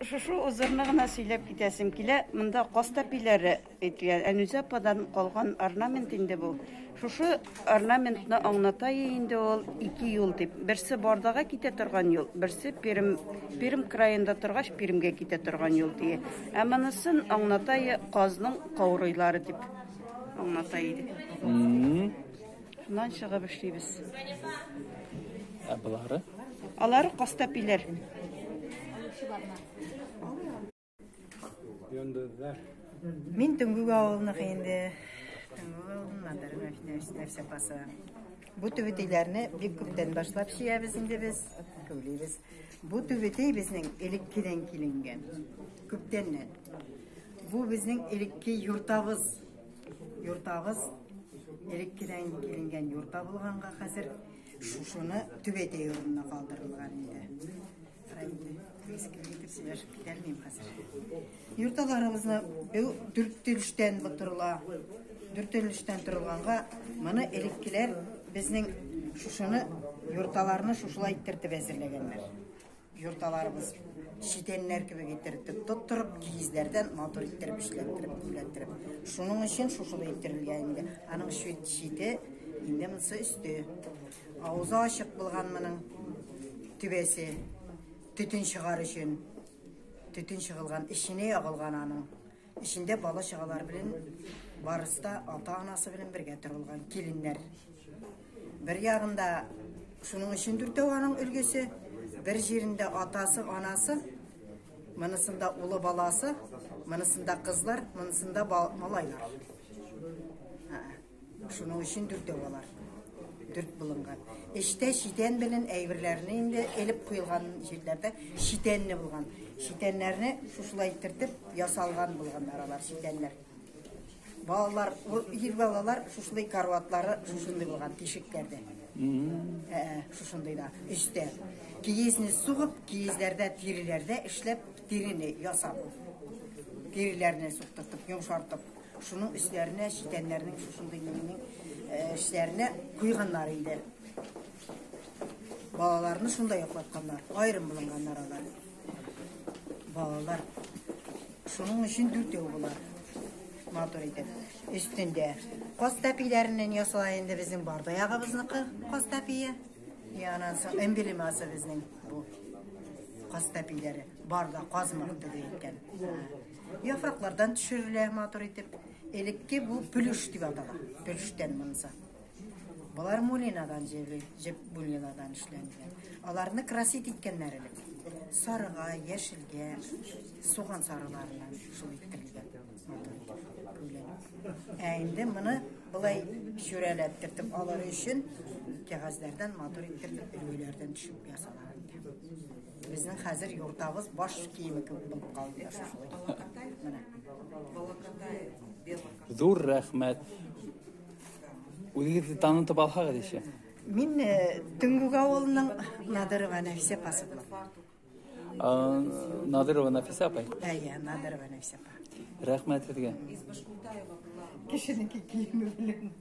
Шушы узорны гына сөйләп китәсем килә. Монда каз тәпиләре әйтелгән. Әнүзә ападан калган орнамент инде бу. Шушы орнаментны аңлата инде ул ике юл дип. Берсе Бардага китә торган юл, берсе Пермь, Пермь краенда торгач Пермьгә китә торган юл дие. Ә монысын аңлата казның каурыйлары дип аңлата иде. Шуннан чыгып эшлибез. Ә болары? Алары каз тәпиләр. Мин Түңгүк авылыныкы инде. Түңгүк авылыннан Нәфисә апасы. Бу түбәтәйләрне бик күптән башлап чиябез инде без, күлибез. Бу түбәтәй безнең элеккедән киленгән. Күптәннән. Бу безнең элекке юртабыз. Юртабыз элеккедән киленгән юрта булганга хәзер шушыны түбәтәй урынына калдырылган инде. Итеп сөйләшеп китә алмыйм хәзер. Юрталарыбызны бу дүрт өлештән торыла. Дүрт өлештән торылганга моны элеккеләр безнең шушыны юрталарны шушылай иттереп әзерләгәннәр. Юрталарыбыз читәннәр кебек иттереп тоттырып, киезләрдән матур иттереп эшләттереп, күләттереп. Шуның өчен шушылай иттерелгән инде. Аның чите инде монысы өсте. Авызы ачык булган моның түбәсе. Төтен чыгар өчен. Төтен чыгылган, эченә ягылган аның. Эчендә бала чагалар белән барысы да ата-анасы белән бергә торылган киленнәр. Бер ягында шуның өчен дүртәү аның өлгесе, бер җирендә атасы, анасы, монысында улы баласы, монысында кызлар, монысында малайлар. Шуның өчен дүртәү алар. Дүрт булынган. Эчтә читән белән әйберләрне инде элеп куелган җирләрдә читәнне булган. Читәннәрне шушылай итертеп ясалган булганнар алар читәннәр. Балалар, ир балалар шушылай караватлары шушындый булган тишекләрдә. Шушындый да өстә. Киезне сугып, киезләрдә, тиреләрдә эшләп, тирене ясап, тиреләрне суктыртып, йомшартып, шуның өсләренә читәннәрнең шушындый нинең эшләренә куйганнар инде. Балаларны шунда йоклатканнар, аерым булынганнар алар. Балалар. Шуның өчен дүртәү була. Матур итеп. Өстендә каз тәпиләреннән ясала инде безнең барда ягыбызныкы каз тәпие. И аннан соң эмблемасы безнең бу. Каз тәпиләре. Барда каз мыкты дип әйткән. Яфраклардан төшерелә матур итеп. Элекке бу пелүш дип атала. Пелүштән монысы. Болар мулинадан җебе, җеп мулинадан эшләнгән. Аларны красить иткәннәр элек. Сарыга, яшелгә, суган сарыларыннан шул иттерелгән. Матур итеп, күләнеп. Ә инде моны былай шүрәләттертеп алыр өчен кәгазьләрдән матур иттереп өлгеләрдән төшеп ясала инде. Безнең хәзер юртабыз баш киеме кебек булып калды шушылай. Менә. Зур рәхмәт. Үзегезне танытып алһагыз ичә. Мин Түңгүк авылының Надырова Нәфисә апасы булам. Надырова Нәфисә апай. Әйе, Надырова Нәфисә апа. Рәхмәт сезгә. Кешенеке киеме белән.